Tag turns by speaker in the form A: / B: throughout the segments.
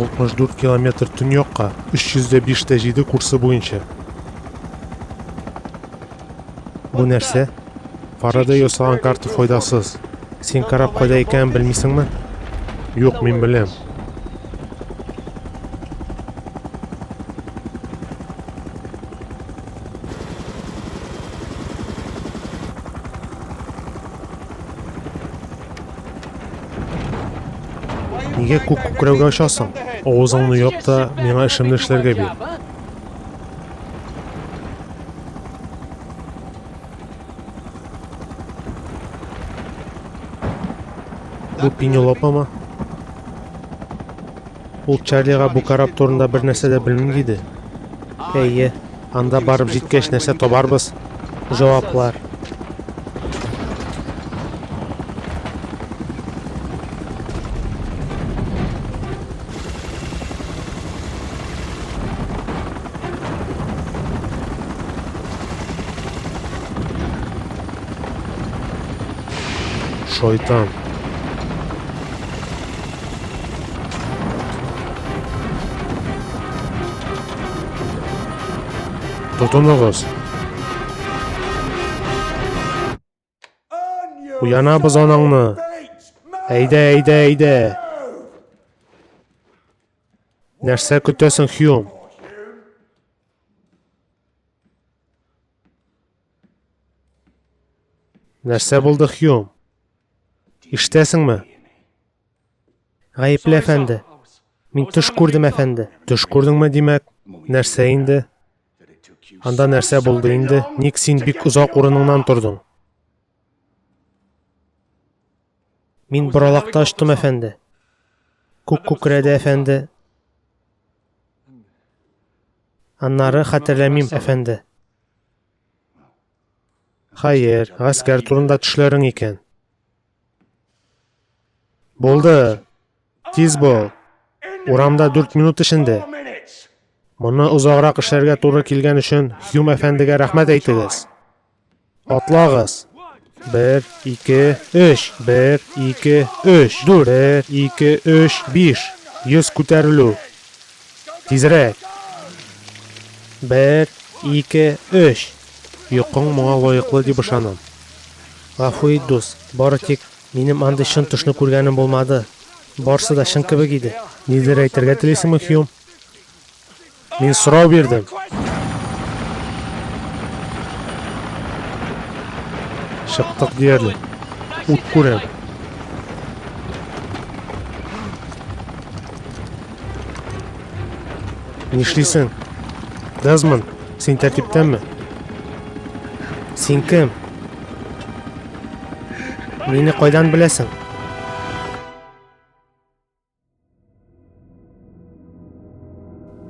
A: 64 километр төньякка, 305 тә 7 курсы буенча. Бу нәрсә? Фарадей ясаган карта файдасыз. Син кораб кайда икәнен белмисеңме? Юк, мин беләм. Нигә күк күкрәүгә очасың? Авызыңны яп та, миңа эшемне эшләргә бир. Бу Пенелопамы? Ул Чарлига бу кораб турында бер нәрсә дә белмим диде. Әйе, анда барып җиткәч нәрсә табарбыз? Җаваплар. Шайтан. Тотыныгыз. Уянабыз анаңны. Әйдә, әйдә, әйдә. Нәрсә көтәсең, Хьюм? Нәрсә булды, Хьюм? Ишетәсеңме?
B: Гаепле әфәнде. Мин төш күрдем, әфәнде.
A: Төш күрдеңме, димәк? Нәрсә инде? Анда нәрсә булды инде? Ник син бик озак урыныңнан тордың?
B: Мин боралакта очтым, әфәнде. Күк күкрәде, әфәнде. Аннары хәтерләмим, әфәнде.
A: Хәер, гаскәр турында төшләрең икән. Булды. Тиз бул. Урамда 4 минут эчендә. Моны озаграк эшләргә туры килгән өчен Хьюм әфәндегә рәхмәт әйтегез. Атлагыз. 1, 2, 3, 1, 2, 3, 4, 1, 2, 3, 5. 100 күтәрелү. Тизрәк.
B: 1, 2, 3.
A: Йокың моңа лаеклы дип ышанам.
B: Гафу ит, дус, бары тик минем андый чын төшне күргәнем булмады. Барсы да чын кебек иде.
A: Нидер әйтергә телисеңме, Хьюм? Мин сорау бирдем. Чыктык диярлек. Ут күрәм. Нишлисең? Дезмонд, син тәртиптәнме?
B: Син кем? Мине кайдан беләсең?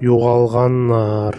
A: Югалганнар.